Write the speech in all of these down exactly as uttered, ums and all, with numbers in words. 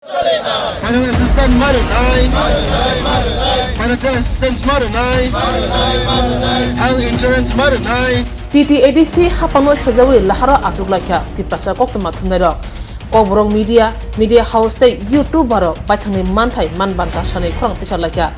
Financial assistance ma rwnai. Financial assistance ma rwnai. Health insurance ma rwnai. T T A D C hapano sejawi laharo aswk laikha Tiprasa koktwma thumnairok. Kokborok media, media house tei YouTuber rok baithangni manthai man banta sanwi khorang tisa laikha.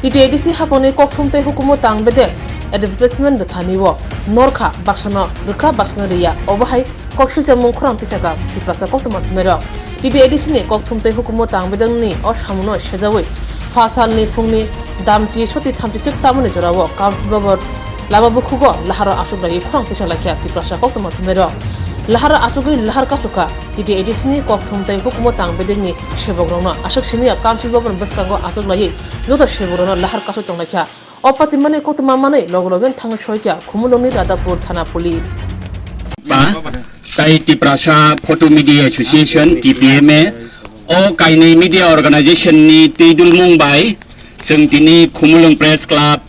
T T A D C haponi kokthum tei hukumu tang bedek advertisement rwthani o norkha baksano rwkha baksano riya obo hai koksilchamung khorang tisaka Tiprasa koktwma thumnairok. T T A D C ni kokthum tei hukumu tang bedekni o samunoi sejawi pha salni phungni damchi soti thamchi sik tamoni jorao Council Bhavan lama bukhugo laharo aswk laiwi khorang tisa laikha Tiprasa koktwma thumnairok. Laharo aswkwi lahar kasukha T T A D C ni kokthum tei hukumu tang bedekni sebokrokno aswk simiya Council Bhavan bwskango aswk laiwi joto sebokrokno lahar kasuk tonglaikha. O patimani koktwma manwi loge loge thangwi soikha Khumulwngni Radhapur Thana Police. Ba, tai Tiprasa Photo Media Association, T P M A, o kainwi media organization ni twi dulmung bai chwng tini Khumulwng Press Club,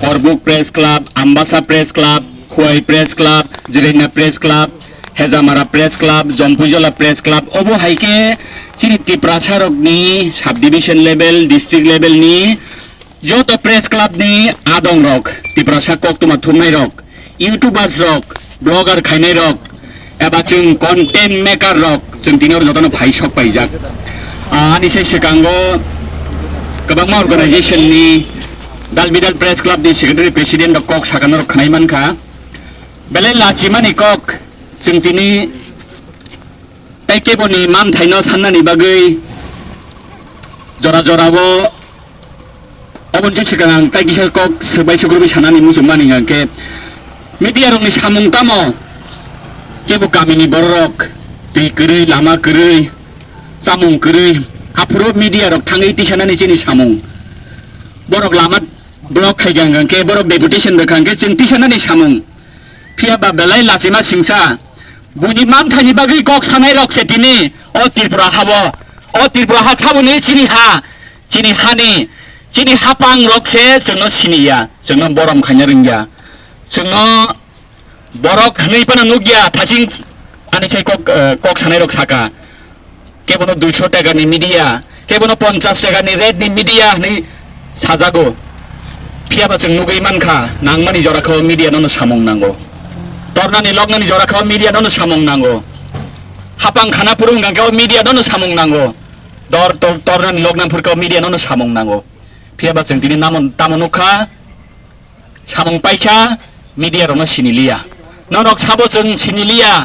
Korbuk Press Club, Ambasa Press Club, Khowai Press Club, Jirania Press Club, Hejamara Press Club, Jompuijola Press Club, obo hai khe chini Tiprasa rokni subdivision level, district level ni joto press club ni adong rok, Tiprasa koktwma thumnai rok, YouTubers rok, blogger khainai rok, eba chwng content maker rok, chwng tini oro jotono phai sok paijak. Ah, ani sai swkango kwbangma organization ni Dalbidal Press Club ni secretary president rok kok sakano rok khnai mankha. Belai lachimani kok chwng tini tei keboni manthaino sannani bagwi jora jorao oboni swkang ang tai kisa kok swbai sukrubwi sanani muchungmani hwnkhe media rokni samung tamo kebo kamini bororok twi kwrwi lama kwrwi chamung kwrwi aphuru media rok thangwi tisanani chini samung borok lama block khaikha hwnkhe borok deputation rwkha hwnkhe chwng tisanani samung. Phiya ba belai lachima singsa, buini manthaini bagwi kok sanai rok se tini o Tripura habo, o Tripura ha saboni chini ha, chini hani, chini hapang rok se chwngno siniya, chwngno borom khaina rwngya, chwngno borok hwnwi phano nukya, thasing ani sai kok, eh, kok sanai rok saka. Kebono duiso taka ni media, kebono ponchas taka ni rate ni media hwnwi sajago. Phiya ba chwng nugwi mankha, nangmani jora khe o media nono samung nango. Tornani loknani jora khe o media nono samung nango. Hapang khana phuru wngkha khe o media nono samung nango. Dor tor-, tornani lokna phuru khe o media nono samung nango. Phiya ba chwng tini namo tamo nukha, samung paikha, media rokno siniliya. Norok sabo chwng siniliya.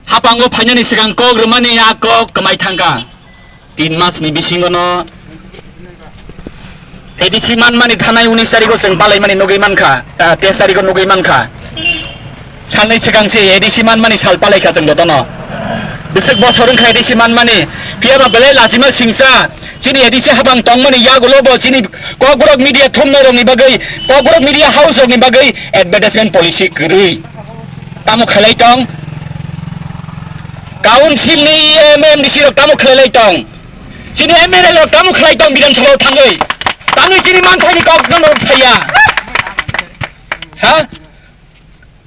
Hapango phainani swkang kok rwmani a kok kwmai thangkha. Tin mas ni bisingo no A D C manmani thanai unis tarikho chwng palaimani nugwi mankha, ah, teis tarikho nugwi mankha. Salnwi swkang se A D C manmani sal palaikha chwng jotono. Bwswk bosor wngkha A D C manmani. Phiya ba belai lachima singsa. Chini A D C hapang tongmani yagulo bo chini Kokborok media thumnai rokni bagwi, Kokborok media house rokni bagwi advertisement policy kwrwi. Tamo khlai tong? Council ni E M, M D C rok tamo khlai lai tong? Chini M L A rok tamo khlai tong Bidhan Sabha o thangwi? Tamo chini manthaini kok no norok saya. Ha?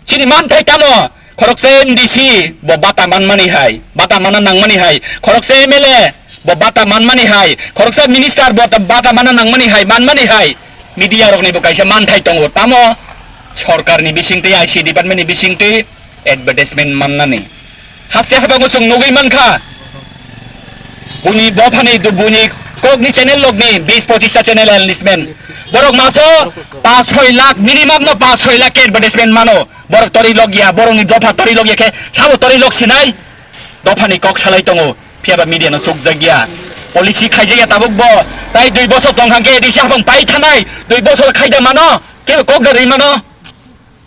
Chini manthai tamo? Khoroksa M D C bo bata manmani hai, bata mana nangmani hai, khoroksa M L A bo bata manmani hai, khoroksa minister bo ta-, bata mana nangmani hai, manmani hai. Media rokni bo kaisa manthai tongo, tamo sorkarni bisingtwi, I C department ni bisingtwi advertisement mannani. Haste habango chwng nugwi mankha. Buni bophani du-, buni kokni channel lokni bis pochis ta channel enlistment. Borok maso pas soi lakh, minimum no pas soi lakh ke advertisement mano. Borok tori lok ya, borokni dopha tori lok ya khe sabo tori lok sinai. Dophani kok salai tongo, phiya ba media no chukjak ya. Policy khaijak ya tabuk bo, tai dui bosor tong kha khe A D C hapang pai thanai, dui bosor khaida mano, kebo kok da rwi mano.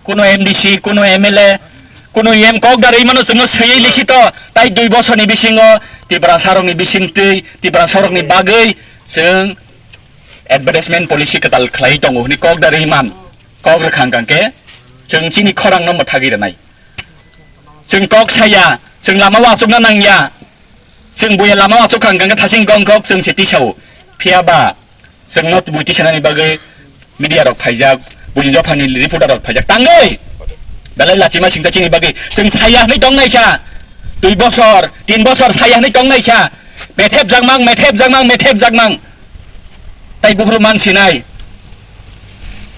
Kuno M D C, kuno M L A, kuno M kok da rwi mano chwngno swiwi likhito, tai dui bosorni bisingo Tiprasa rokni bisingtwi, Tiprasa rokni bagwi chwng advertisement policy kwtal khlai tongo hwnwi kok da rwi man, kok rwkha hwnkha khe chwng chini khorangno mwthagwi rwnai. Chwng kok saya, chwng lama o achukna nangya, chwng buya lama o achukha hwnkha khe thasing kong kok chwng se tisao, phiya ba chwngno tubui tisanani bagwi media rok phaijak, buini dophani reporter rok phaijak tangwi belai lachima singcha chini bagwi chwng saya hwnwi tong naikha, dui bosor, tin bosor saya hwnwi tong naikha, Methep jakmang, methep jakmang, methep jakmang. Tai bukhru man sinai.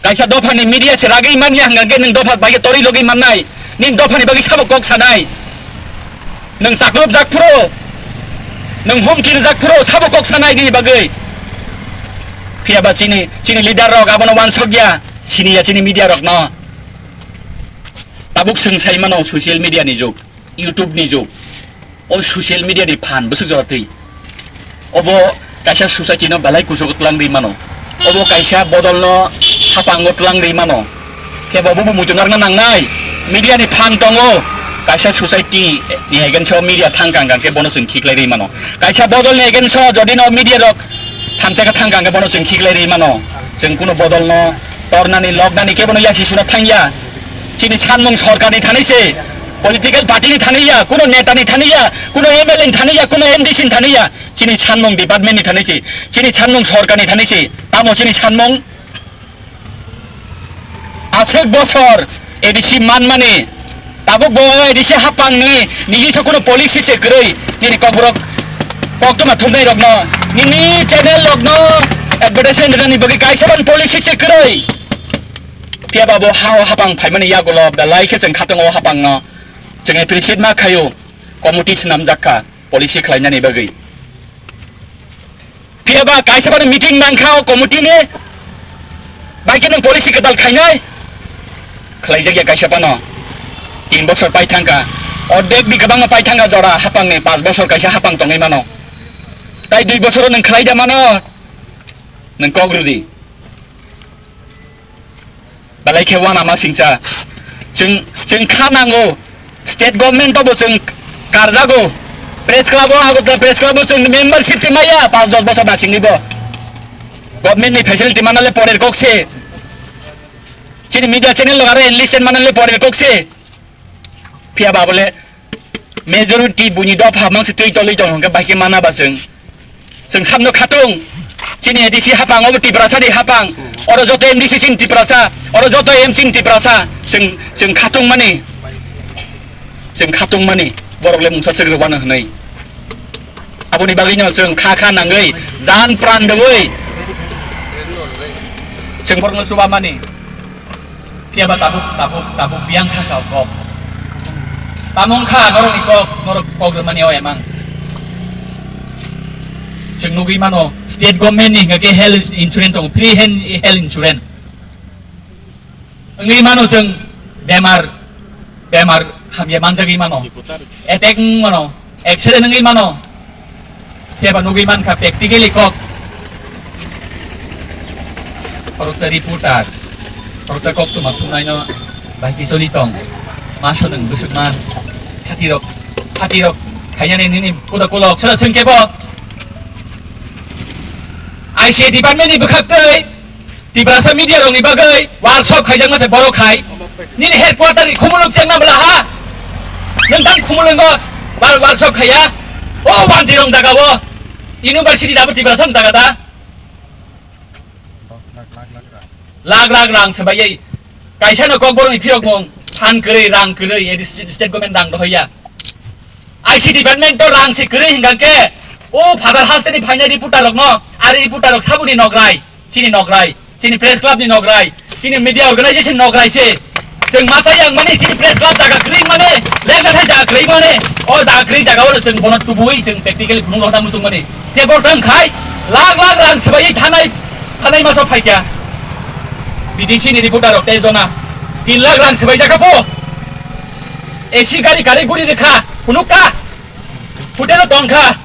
Kaisa dophani media se ragwi manya hwnkha khe nwng dopha bai khe torwi logwi mannai. Nini dophani bagwi sabo kok sanai. Nwng chakrop jak phuru, nwng humki rijak phuru sabo kok sanai nini bagwi. Phiya ba chini, chini leader rok abono wansok ya, sini ya chini media rok no. Tabuk swng sai mano social media ni jug, YouTube ni jug. O social media ni phan bwswk jora twi. Obo kaisa society no belai kuchugo twlang rwi mano. Obo kaisa bodol no hapango twlang rwi mano. Khe bo bo muitu narwkna nangnai. Media ni phan tongo. Kaisa society ni against o media thang kang kang khe bono chwng khiklai rwi mano. Kaisa bodol ni against o jodi no media rok thansa khe thang kang khe bono chwng khiklai rwi mano. Chwng kuno bodol no tornani, loknani kebono yasi suna thangya. Chini sanmung sorkarni thani se, political party ni thani ya, kuno neta ni thani ya, kuno M L A ni thani ya, kuno M D C ni thani ya. Chini sanmung department ni thani se, chini sanmung sorkarni thani se. Tamo chini sanmung? Aswk bosor A D C manmani, tabuk bo A D C hapangni nini sa kuno policy se kwrwi, nini kokborok koktwma thumnairokno, nini channel rokno advertisement rwnani bagwi kaisa ban policy se kwrwi. Phiya ba bo ha o hapang phaimani yagulo belai khe chwng khatung o hapangno chwng appreciate ma khaio, committee swnamjak kha policy khlainani bagwi. Phiya ba kaisa phano meeting nang kha o committee ni, bai khe nwng policy kwtal khainai? Khlaijak ya kaisa phano. Tin bosor pai thang kha, ordek bikha bangma pai thang kha jora hapang ni, panch bosor kaisa hapang tongwi mano. Tai dui bosoro nwng khlai da mano, nwng kok rw di. Belai khe uanama singcha. Chwng, chwng kha nango. State government o bo chwng karjago. Press club o, Agartala Press Club o chwng membership se maya, panch dos bosor nasingni bo. Government ni facility manale porer kok se. Chini media channel rok aro enlisted manale porer kok se. Phiya ba bole majority buini dopha mangsi twi tolwi tong hwnkhe bai khe mana ba chwng. Chwng samno khatung. Chini A D C hapang obo Tiprasa ni hapang. Oro joto M D C chini Tiprasa. Oro joto M C ni Tiprasa. Chwng, chwng khatung mani. Chwng khatung mani. Borok le mungsa chwk rwbana hwnwi. Aboni bagwi no chwng kha kha nangwi jan pran rwwi. Chwng borokno chuba mani. Phiya ba tabuk, tabuk, tabuk biyang thang kha o kok. Tamo wng kha norokni kok, norok kok rwmani o emang. Chwng nugwi mano, state government ni hwnka khe health insurance tongo, free hen-, health insurance. Wngwi mano chwng bemar, bemar hamya manjagwi mano. Attack wng mano. Accident wngwi mano. Phiya ba nugwi mankha practically kok. Khoroksa reporter, khoroksa koktwma thumnaino bai kicholi tong. Ma sonung bwswkma khatirok, khatirok khainani nini kuda kulok sara swngkhe bo. I C I department ni bwkhaktwi Tiprasa media rokni bagwi workshop khaijakma se borok khai. Nini headquarter ni Khumulwng chengna bwla ha. Nwng tang Khumulwngo workshop khaiya. O Wantirong jaga o. University dabo Tiprasa ni jaga da. Lak lak rang se bai. Kaisa no kokborok ni phirok mung. Phan kwrwi, rang kwrwi, edi state, state government rang dohoya. I C department to rang se kwrwi hingkha khe. O Father Hasteni phainai reporter rok no. Ari reporter rok sabuni nokrai. Chini nokrai, chini press club ni nokrai, chini media organization nokrai se. Chwng masa yang mani chini press club jaga kwrwi mani, lengkha thai jaga kwrwi mani, o jaga kwrwi jaga o chwng bono tubui chwng practically phunuk rok da muchung mani. Tei bo tang khai, lak lak rang swbai thanai, thanai masa phaikya. B D C ni reporter rok tei jona, tin lak rang swbai jaga po. A C gari gari guri rikha, phunuk kha, hotel o tong kha,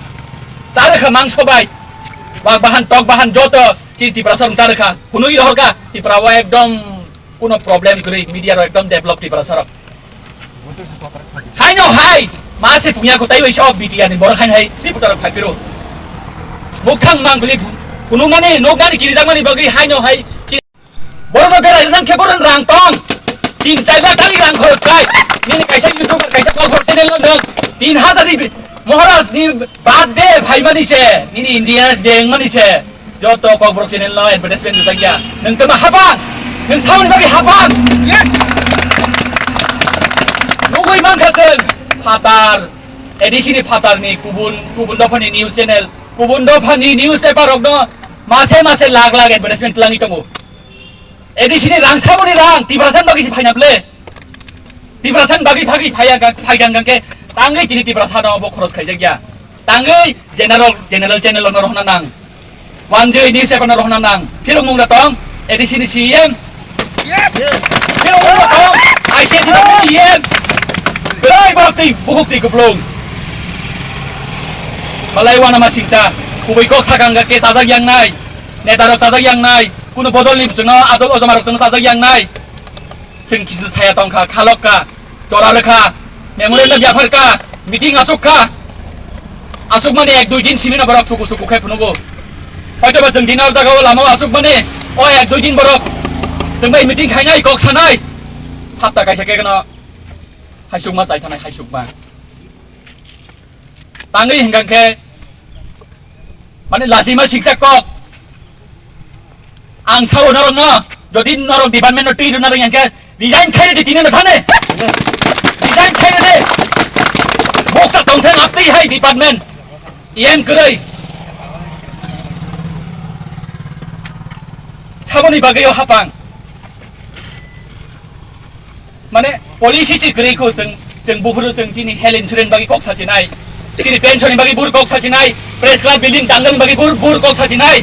cha rikha mangso bai, wak bahan tok bahan joto. Chini Tiprasa rok cha rwkha, hwnwi rohorkha, Tripura o ekdom kuno problem kwrwi, media rok ekdom develop Tiprasa rok. Haino hai, ma se pungya ko taiwi sok B T R ni borok haino hai, reporter rok phai phiro. Mukhang mang bili phunukmani, nukmani kirijakmani bagwi haino hai, chi-, borok no berai nang khe borok rang tong. Tin char lakh tani rang khoros khai. Nini kaisa YouTuber, kaisa kokborok channel no nwng tin hazar ni Maharaj ni birthday phaimani se, nini Independence Day wngmani se. Joto kokborok channel no advertisement rijak ya. Nwng tama hapang, nwng samani bagwi hapang. Nugwi mankha chwng phatar. A D C ni phatar ni kubun, kubun dopha ni news channel, kubun dopha ni newspaper rok no mase mase lakh lakh advertisement twlangwi tongo. A D C ni rang saboni rang, Tiprasa ni bagwi se phaina ble. Tiprasa ni bagwi phagwi phaiya ga-, phai gang gang khe tangwi tini Tiprasa no bo khoros khaijak ya. Tangwi general, general channel no rohna nang. Wanjwi news paper no rohna nang. Phirok mung da tong, A D C ni C E M. Phirok mung da tong, I C T ni C E M. Belai borok twi, bukhuk twi kuplung. Malai wana ma singsa, kubui kok sakang ga khe chajak yang nai. Neta rok chajak yang nai. Kuno bodol ni bwswk no adol ojoma rok chwng chajak yang nai. Chwng kisu saya tong kha, khalok kha, chora rwkha, memorandum yaphar kha, meeting asuk kha. Asuk mani ek dui din simi no borok chuku chuku khe phunugo. Hoito ba chwng din o jaga o lama o asuk mani o ek dui din borok chwng bai meeting khainai, kok sanai. Sapta kaisa khe no haisukma chai thanai, haisukma. Tangwi hingkang khe mane lachima siksa kok. Ang sao norok no, jodi norok department no twi rwna rwngya khe resign khai rwdi tini no thane. Resign khai rwdi. Boksa tongthai aptwi hai department. E M kwrwi. Saboni bagwi o hapang. Mane policy si kwrwi kho chwng, chwng buphuru chwng chini health insurance bagwi kok sasinai, chini pension ni bagwi bur kok sasinai, press club building tangjani bagwi bur, bur kok sasinai.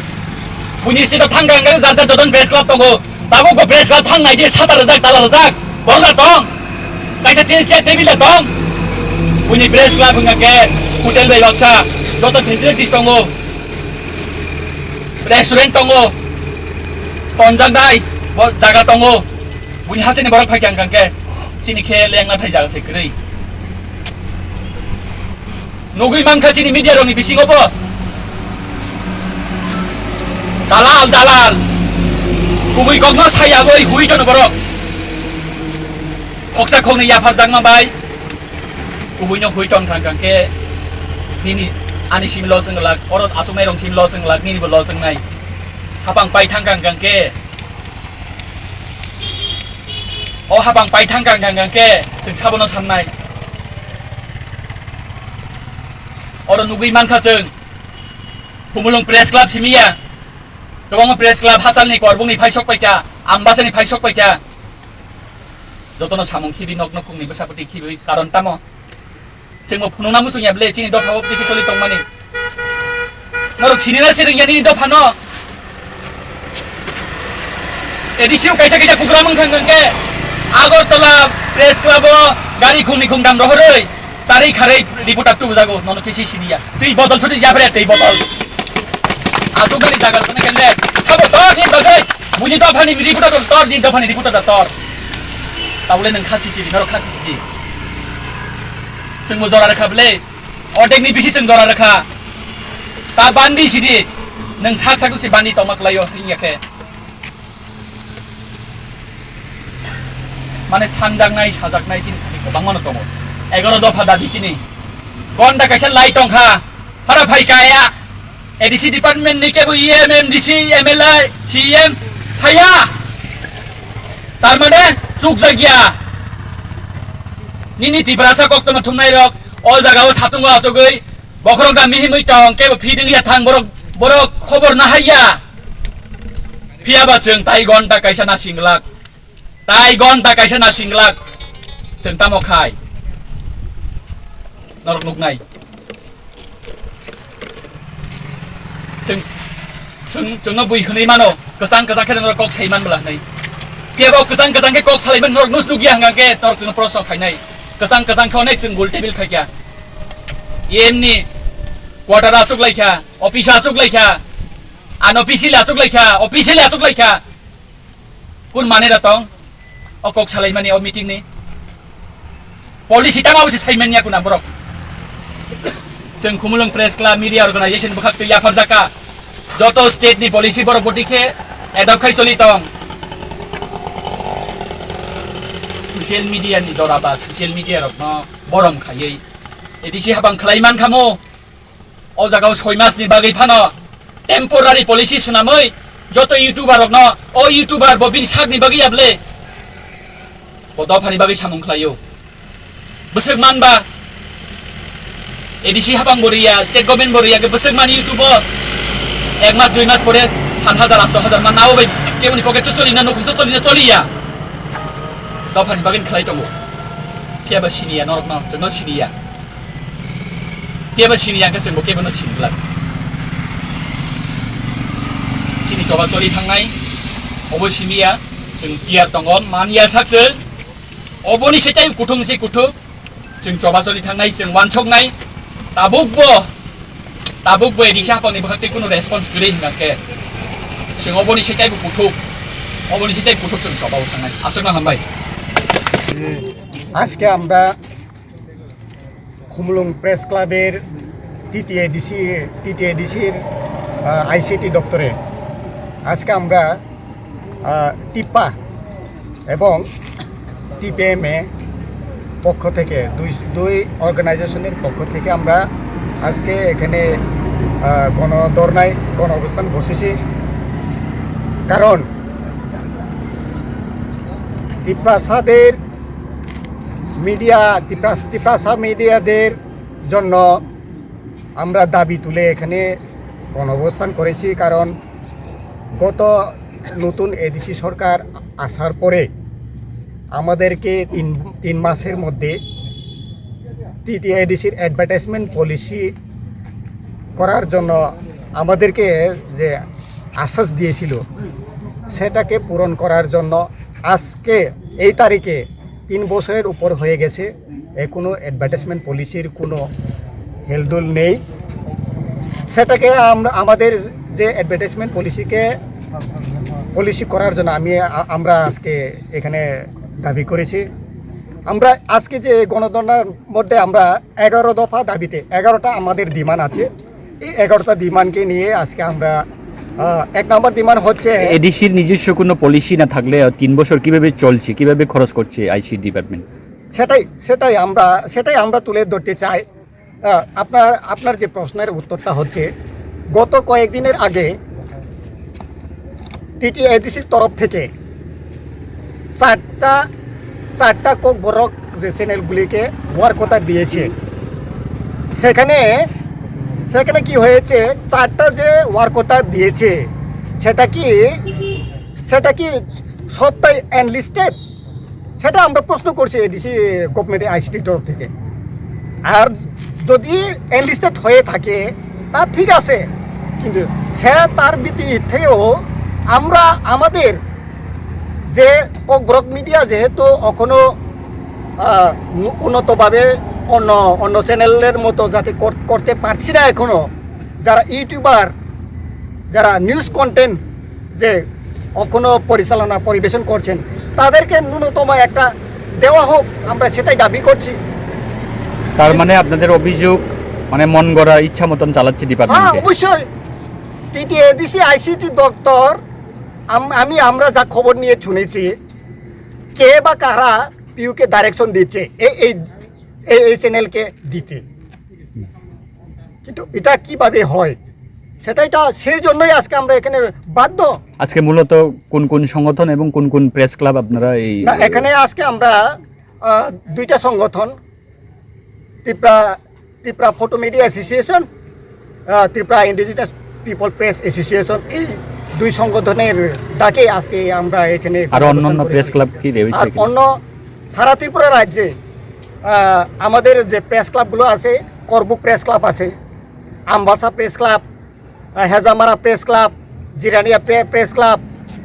Buini state o thang thang khe jat jat joton press club tongo. Tabuk bo press club thang nai di sata rwjak, tala rwjak, borok da tong. Kaisa te chair table da tong. Buini press club wngkha khe hotel bai baksa, joto facilities tongo. Restaurant tongo, tonjaknai bo jaga tongo. Buini hasteni borok phai khe ang khe chini khe lengna thai jaga se kwrwi. Nugwi mankha chini media rokni bisingo bo dalal, dalal. Kubui kokno sayagwi hui tono borok. Khoksa khoknwi yapharjakma bai. Kubuino hui tong thang kang khe nini ani simi loss wng glak, oro achuknai rong simi loss wng glak, nini bo loss wngnai. Hapang pai thang kang kang khe, o hapang pai thang kang kang khe chwng sabono sannai. Oro nugwi mankha chwng Khumulwng Press Club simi ya. Kwbangma Press Club hachalni korbungni phai sok paikha, Ambasani phai sok paikha. Jotono samung khibi nok nokhungni bwsapoti khibi karon tamo? Chwngbo phunukna muchung ya ble chini dopha o tiki choli tongmani. Norok sinina sirwng ya nini dopha no. A D C o kaisa kaisa kugra mung thang thang khe Agartala Press Club o gari khungni khungdam rohorwi. Tarwi kharwi reporter tubujago, nono khe si siniya. Twi botol sudi japre twi botol. Asuk bari jaga sana kende. Sabo tor ni bagwi. Buji dophani reporter tor, ni dophani reporter tor. Tabule nang khasi sidi, norok khasi sidi. Chwng mo jora rekha bele. Odek ni bisi chwng jora rekha. Ta bandi sidi. Nang sak sak si bandi tongma klaio, hinya khe. Mane sanjaknai, sajaknai chini thani kwbangma no tongo. Egaro dopha dabi chini. Gonta kaisa lai tongkha. Hara phai kaya. A D C department ni kebo E M, M D C, M L A, C M phaiya. Tarmane chukjakya. Nini Tiprasa koktoma thumnai rok o jaga o satungo achugwi bokhorok da mihimwi tong kebo feeding ya thang borok, borok khobor nahaiya. Phiya ba chwng tai gonta kaisa na singlak. Tai gonta kaisa na singlak. Chwng tamo khai. Norok nuknai. Chwng, chwng, chwngno bui hwnwi mano. Kwchang kwchang khe norok kok sai man bwla hwnwi. Phiya bo kwchang kwchang khe kok salai man norok nus nukya hwnkha khe norok chwngno proshno khainai. Kwchang kwchang khe onek chwng gul table khaikha. E M ni quarter achuk laikha, office achuk laikha. Unofficially achuk laikha, officially achuk laikha. Kun mane da tong? O kok salai mani o meeting ni. Policy tama bisi sai manya kuna borok. Chwng Khumulwng Press Club Media Organization bwkhak twi yapharjaka. Joto state ni policy borok boti khe adopt khai choli tong. Social media ni jora ba social media rok no borom khaiwi A D C habang khlai man khamo. O jaga o soi mas ni bagwi phano temporary policy swnamwi joto YouTuber rokno o YouTuber bo bini sakni bagwi yable bo dophani bagwi samung khlaio. Bwswk manba A D C hapang bo riya, state government bo riya, ke bwswk mani YouTube o ek mas dui mas pore sat hajar asto hajar man nao bai keboni pocket cho choli na nukhung cho choli na choli ya. Dophani bagin khlai tongo. Phiya ba sini ya norok no, chwng no sini ya. Phiya ba sini ya ke chwng bo kebo no sini glak. Sini choba choli thangnai, obo simi ya, chwng tiyar tongo, man ya sak chwng. Oboni se tai kuthung se kuthung. Chwng choba choli thangnai, chwng wansoknai, tabuk bo, tabuk bo A D C hapang ni bwkhak tei kunu response kwrwi hwnkha khe, chwng oboni se taibo kuthuk, oboni se tai kuthuk chwng choba o thangnai. Aswkno hambai. আজকে আমরা খুমলুং প্রেস ক্লাবের টিটিএডিসি, টিটিএডিসির আইসিটি দপ্তরে আজকে আমরা আহ, টিপ্পা এবং টিপিএমএ পক্ষ থেকে, দুই দুই অর্গানাইজেশনের পক্ষ থেকে আমরা আজকে এখানে আহ, গণধর্নায়, গণ অবস্থান বসেছি। কারণ তিপ্রাসাদের মিডিয়া, তিপ্রাস তিপ্রাসা মিডিয়াদের জন্য আমরা দাবি তুলে এখানে গণঅবস্থান করেছি। কারণ গত নতুন এডিসি সরকার আসার পরে আমাদেরকে তিন তিন মাসের মধ্যে টিটিএডিসির অ্যাডভার্টাইজমেন্ট পলিসি করার জন্য আমাদেরকে যে আশ্বাস দিয়েছিল, সেটাকে পূরণ করার জন্য আজকে, এই তারিখে, তিন বছরের উপর হয়ে গেছে, এখনো অ্যাডভার্টাইজমেন্ট পলিসির কোনো হেলদোল নেই। সেটাকে আমরা, আমাদের যে অ্যাডভার্টাইজমেন্ট পলিসিকে, পলিসি করার জন্য আমি, আ-, আমরা আজকে এখানে দাবি করেছি। আমরা আজকে যে গণধর্নার মধ্যে আমরা এগারো দফা দাবিতে, এগারোটা আমাদের ডিমান্ড আছে। এই এগারোটা ডিমান্ডকে নিয়ে আজকে আমরা, আহ, এক নম্বর ডিমান্ড হচ্ছে এডিসির নিজস্ব কোনো পলিসি না থাকলে, আহ, তিন বছর কিভাবে চলছে, কিভাবে খরচ করছে আইসি ডিপার্টমেন্ট? সেটাই, সেটাই আমরা, সেটাই আমরা তুলে ধরতে চাই। আহ, আপনার, আপনার যে প্রশ্নের উত্তরটা হচ্ছে, গত কয়েকদিনের আগে টিটিএডিসির তরফ থেকে চারটা, চারটা ককবরক যে চ্যানেলগুলিকে ওয়ার্ক অর্ডার দিয়েছে, সেখানে, সেখানে কি হয়েছে, চারটা যে ওয়ার্ক অর্ডার দিয়েছে, সেটা কি, সেটা কি সবটাই আনলিস্টেড? সেটা আমরা প্রশ্ন করছি এডিসি গভর্নমেন্ট আইসিটির তরফ থেকে। আর যদি এনলিস্টেড হয়ে থাকে, তা ঠিক আছে, কিন্তু সে, তার ভিত্তিতেও আমরা আমাদের যে ককবরক মিডিয়া যেহেতু এখনো, আহ, উন্নতভাবে অন্য, অন্য চ্যানেলের মতো যাতে কর-, করতে পারছি না এখনো, যারা ইউটিউবার, যারা নিউজ কন্টেন্ট যে এখনো পরিচালনা পরিবেশন করছেন, তাদেরকে ন্যূনতম একটা দেওয়া হোক, আমরা সেটাই দাবি করছি। তার মানে আপনাদের অভিযোগ, মানে, মন গড়া ইচ্ছা মতন চালাচ্ছে হ্যাঁ, ডিপার্টমেন্টকে? অবশ্যই। টিটিএডিসি আইসিটি দপ্তর, আম-, আমি, আমরা যা খবর নিয়ে শুনেছি, কে বা কারা পিউকে ডাইরেকশন দিচ্ছে এই, এই, এই, এই চ্যানেলকে দিতে। কিন্তু এটা কিভাবে হয়, সেটাই তো, সেই জন্যই আজকে আমরা এখানে বাধ্য। আজকে মূলত কোন কোন সংগঠন এবং কোন কোন প্রেস ক্লাব আপনারা এই না, এখানে আজকে আমরা, আহ, দুইটা সংগঠন, Tripura, Tripura photo media association, আহ, Tripura indigenous people press association, এই দুই সংগঠনের ডাকে আজকে আমরা এখানে আরো অন্যান্য অবস্থান করে প্রেস থাকি। ক্লাব কি রয়েছে আর এখানে? অন্য সারা ত্রিপুরা রাজ্যে, আহ, আমাদের যে প্রেস ক্লাবগুলো আছে, করবুক প্রেস ক্লাব আছে, আমবাসা প্রেস ক্লাব, আহ, হেজামারা প্রেস ক্লাব, জিরানিয়া প্রে-, press club,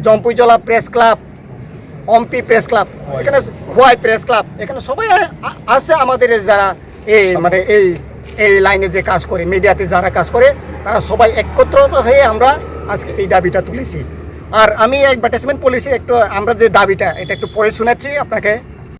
Jampuijala press club, Ampi press club, এখানে খোয়াই প্রেস ক্লাব, এখানে সবাই আ-, আ-, আছে আমাদের এই যারা এই মানে এই, এই লাইনে যে কাজ করে, মিডিয়াতে যারা কাজ করে, তারা সবাই একত্রিত হয়ে আমরা আজকে এই দাবিটা তুলেছি। আর আমি অ্যাডভার্টাইজমেন্ট পলিসি একটু, আমরা যে দাবিটা, এটা একটু পড়ে শোনাচ্ছি আপনাকে।